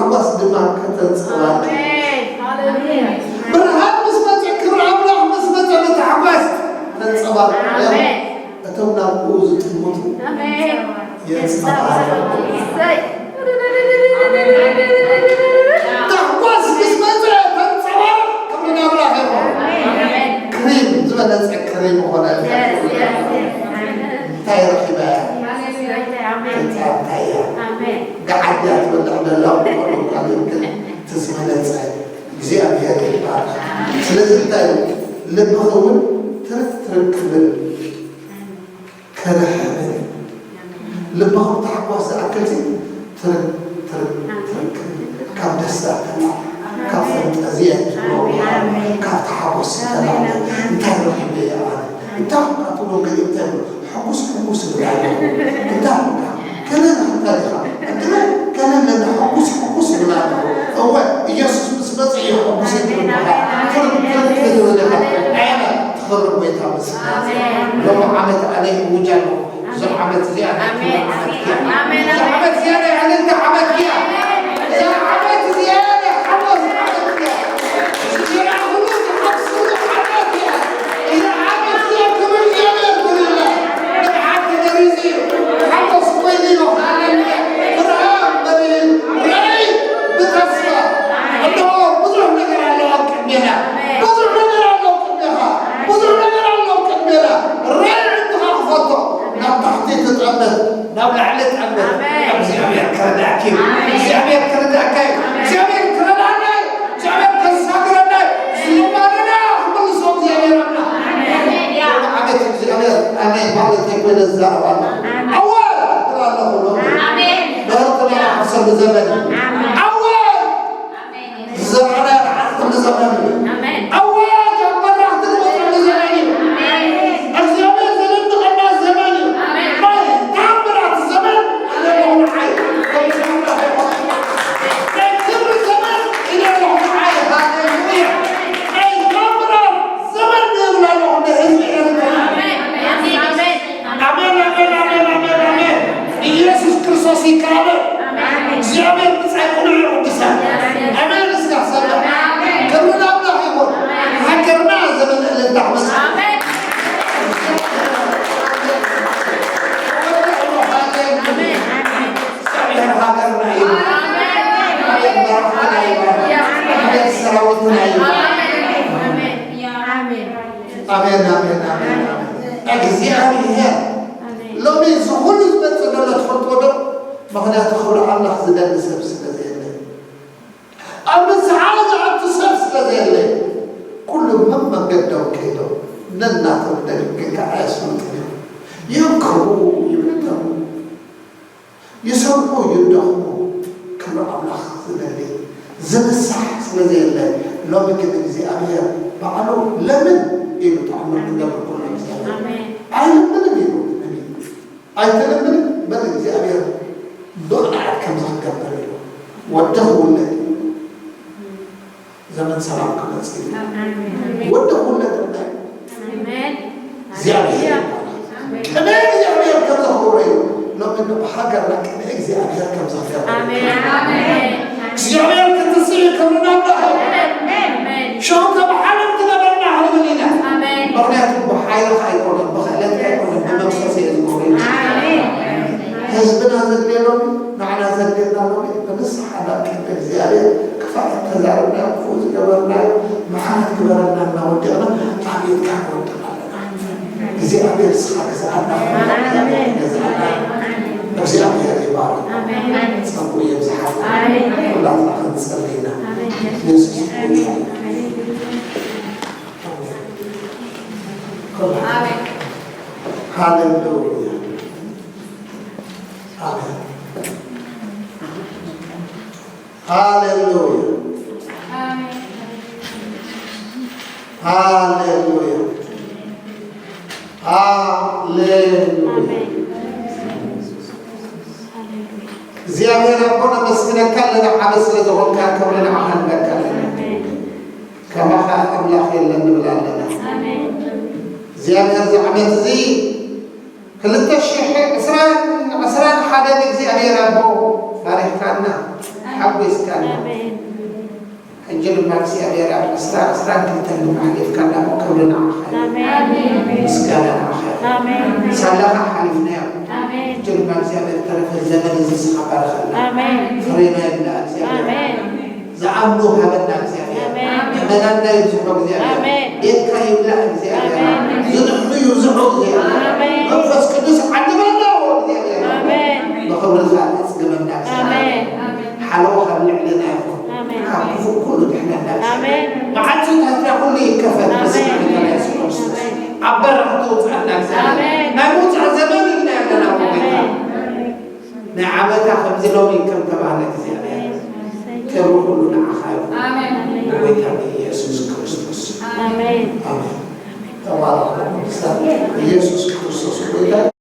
ታሕጓስ ድማ ከተንጸባርቕ። ኣሜን። ሃሌሉያ። ብርሃን ምስ መጸ፣ ክብሪ ኣምላኽ ምስ መጸ፣ ብታሕጓስ ተንጸባርቕ። ኣሜን። እቶም ናብኡ ዝጥምቱ ኣሜን። የንጸባርቕ። እሰይ። ታሕጓስ ምስ መጸ ተንጸባርቕ፣ ክብሪ ንኣምላኽ ይኹን። ኣሜን። ክሪም፣ ዝበለጸ ክሪም ይኾነልካ። የስ፣ የስ፣ የስ። ኣሜን። እንታይ ረኺባ እያ? ሃሌሉያ። ኣሜን። እንታይ እያ? ኣሜን። ገዓት እያ ትበልዕ ዘላ፣ ቆልዑ ካልኦት ግን እቲ ዝበለጸ እግዚኣብሔር ይባረኽ። ስለዚ እንታይ እዩ? ልብኺ እውን ትርፍ ትርፍ ክብል ከርሕብን ልብኹም ተሓጓስ ዝኣክል ሲ ትርግ ትርግ ትርግ ካብ ደስታ ተላ ካብ ፈንጠዝያ ትብሎ ካብ ተሓጎስ ተላ እንታይ ረኺበ እየ ኣነ እንታይ ካብቲ ወንጌል እንታይ ብሎ ሕጉስ ሕጉስ ዝብል ኣሎ እንታይ ከነ ናታ ዲኻ እንትና ከነ ነና ሕጉስ ሕጉስ ዝብል ኣሎ እወ ኢየሱስ ምስ መጽእ እዩ ሕጉስ ይትብል ትርግ ትርግ ትብል ኢኻ ኣነ ትኽብር ጎይታ ምስ ሎሚ ዓመት ኣነ ይውጃ ኣለኹ እዛ ዓመት እዚኣ ናይ ክብሪ ዓመት እያ። እዛ ዓመት እዚኣ ናይ ዕልልታ ዓመት እያ። እዛ ዓመት እዚኣ ናይ ሓጎስ ዓመት እያ። ዝጀመርኩሉ ዝሓስሉ ዓመት እያ። እዛ ዓመት እዚኣ ክብሪ እግዚኣብሔር ይኹንላ። ንብዓት ተገሪዙ እዩ። ሓጎስ ኮይኑ እዩ። ሃሌሉያ። ብርሃን በሪሁ። ራእይ ብተስፋ። እንሆ ብዙሕ ነገር ኣሎ ኣብ ቅድሜና። ብዙሕ ነገር ኣሎ ኣብ ቅድሜኻ። ብዙሕ ነገር ኣሎ ኣብ ቅድሜና። ራእይ እንተኻ ክፈቶ ናብ ታሕቲ ትጠምት፣ ናብ ላዕሊ ጠምት። ኣሜን። እግዚኣብሔር ክረዳእኪ እዩ። ኣሜን። እግዚኣብሔር ክረዳእካ እዩ። ኣሜን። እግዚኣብሔር ክረዳእና እዩ። እግዚኣብሔር ከሳግረና እዩ። ዝማሬና ክምልሶ እግዚኣብሔር ኣምላኽ። ኣሜን። ሎሚ ዓመት እግዚኣብሔር ኣነ ማለት ኮይነ ዝዛረብ ኣለኹ። ኣሜን። ኣወል እብል ኣለኹ ሎሚ። ኣሜን። ምህርትና ይሓፍሰሉ ዘመን እዩ። ኣሜን። ኣወል ዝዘራእናዮ ንዓጽደሉ ዘመን እዩ። ኣሜን። ኣዋጅ ኣብ በራኽቲ ዝወጸሉ ዘመን እዩ። ኣሜን። እግዚኣብሔር ዘደንቐና ዘመን እዩ። ኣሜን። ናይ ታምራት ዘመን ኢለ ኣለኹ ንዓይ። ናይ ክብሪ ዘመን ኢለ ኣለኹ ንዓይ። ሃሌሉያ። ናይ ታምራት ዘመን ይብል ኣለኹ ንህዝቢ ኤርትራ። ኣሜን። ኣሜን። ኣሜን፣ ኣሜን፣ ኣሜን፣ ኣሜን፣ ኣሜን። ኢየሱስ ክርስቶስ ይከኣሎ። ኣሜን። እግዚኣብሔር ብጻይ ቅኑዕ እዩ ቅዱሳን። ኣሜን። እስከ ሰላም። ኣሜን። ክብሪ ንኣምላኽ ይኹን። ኣሜን። ሃገርና ዘመን እልልታ ክመጽእ። ኣሜን። ኣሜን። እግዚኣብሔር ሃገርና እዩ። ኣሜን። እግዚኣብሔር መራሕትና እዩ። እግዚኣብሔር ሰራዊትና እዩ። ኣሜን። ኣሜን። ኣሜን፣ ኣሜን፣ ኣሜን፣ ኣሜን። እግዚኣብሔር ኣሜን። ሎሚ እዚ ኩሉ ዝመጽእ ዘሎ ትፈልጥዎ ዶ? ምኽንያቱ ክብሪ ኣምላኽ ዝደሊ ሰብ ስለ ዘየለ፣ ኣብ ንስሓ ዝኣቱ ሰብ ስለ ዘየለ፣ ኩሉ መመንገዶም ከይዶም ነናቶም ደግ ከዓ ኣየስምጡን እዮም። ይእከቡ፣ ይብተኑ። ይሰርሑ ይደኽሙ ክብሪ ኣምላኽ ዝደሊ ዝንሳሕ ስለ ዘየለ ሎሚ ግን እግዚኣብሔር ባዕሉ ለምን ኢሉ ተኣምር ክገብር ኩሉ እግዚኣብሔር ኣሜን። ኣይልምንን ኢሉ ነቢ ኣይትልምንን በል እግዚኣብሔር ብቕንዓት ከምዚ ክገብር ኢሉ ወዲ ክውለድ እዩ ዘመን ሰላም ክመጽእ እዩ። ኣሜን። ወዲ ክውለድ እንታይ እዩ? ኣሜን። እግዚኣብሔር ይባረክ። ኣሜን። ቅድሚ እግዚኣብሔር ከም ዘኽብሮ እዩ። ሎሚ እንዶ ብሃገርና ቅድሚ እግዚኣብሔር ከም ዘኽብሮ። ኣሜን። ኣሜን። እግዚኣብሔር ክትስእ ክብርና ኣምላኽ እዩ። ኣሜን። ሽዑ ከም ዓለም ትነበርና ክንብል ኢና። ኣሜን። ምኽንያቱ ብሓይልኻ ኣይኮነን፣ ብኽእለትካ ኣይኮነን፣ ብመንፈስ እየ ዝገብሮ። ኣሜን። ህዝብና ዘድልየ ሎሚ፣ ንዓና ዘድልየና ሎሚ፣ ብንስሓ ናብ ቅድሚ እግዚኣብሔር ክፋእ ተዛረብናዮ፣ ክፉእ ዝገበርናዮ፣ መሓረት ግበረልና እናወደቕና፣ ኣብ ቤትካ ክንወድቕ ኣለና። እግዚኣብሔር ንስኻ ግዝኣና፣ ኣሜን። ግዝኣና። እግዚኣብሔር ይባርክ። ኣሜን። ጸጉ የብዝሓልና። ኣሜን። ኩላትና ክንጸሊ ኢና። ኣሜን። የሱስ ጎይታ እዩ። ኣሜን። ሃሌሉያ። ኣሜን። ሃሌሉያ። ሃሌሉያ። ሃሌሉያ። እግዚኣብሔር ኣቦ ነመስግነካ ኣለና፣ ዓመት ስለ ዝኾንካ ክብሪ ንዓኻ ንህበካ ኣለና። ከማኻ ኣምላኽ የለን ንብል ኣለና። እግዚኣብሔር እዚ ዓመት እዚ ክልተ ሽሕ ዕስራን ዕስራን ሓደን እግዚኣብሔር ኣቦ ባሪኽካና። ሓጎስካና። ሕጂ ድማ እግዚኣብሔር ኣብ ዕስራ ዕስራን ክልተን ድማ ሓሊፍካና እሞ ክብሪ ንዓኻ እዩ። ምስጋና ንዓኻ እዩ። ሳላኻ ሓሊፍናዮ። ሕጂ ድማ እግዚኣብሔር ተረፈ ዘመን እዚ ንስኻ ባርኸልና። ፍሬና ይብላ እግዚኣብሔር። ዝኣምኑ ሃበና እግዚኣብሔር። ምእመናንና ይብዝሑ እግዚኣብሔር። ቤትካ ይብላ እግዚኣብሔር። ዝድሕኑ ይብዝሑ እግዚኣብሔር። መንፈስ ቅዱስ ዓድመና እግዚኣብሔር። ብኽብርኻ ተጽግበና እግዚኣብሔር። ሓለዋ ካብ ልዕልና ይኹን። ካብ ክፉእ ኩሉ ድሕነና። መዓልትታትና ኩሉ ይከፈት ብስም ጎይታና የሱስ ክርስቶስ። ኣብ በረኻ ተውፅኣና እግዚኣብሔር። ናይ ምውፃእ ዘመን ኢና ያለና ጎይታ። ናይ ዓመታ ከምዚ ሎሚ ከም ተባህለ እግዚኣብሔር። ክብሪ ኩሉ ንዓኻ ይኹን። ብጎይታ ብኢየሱስ ክርስቶስ። ኣሜን። ተባረኹ ቅዱሳን። ኢየሱስ ክርስቶስ ጎይታ።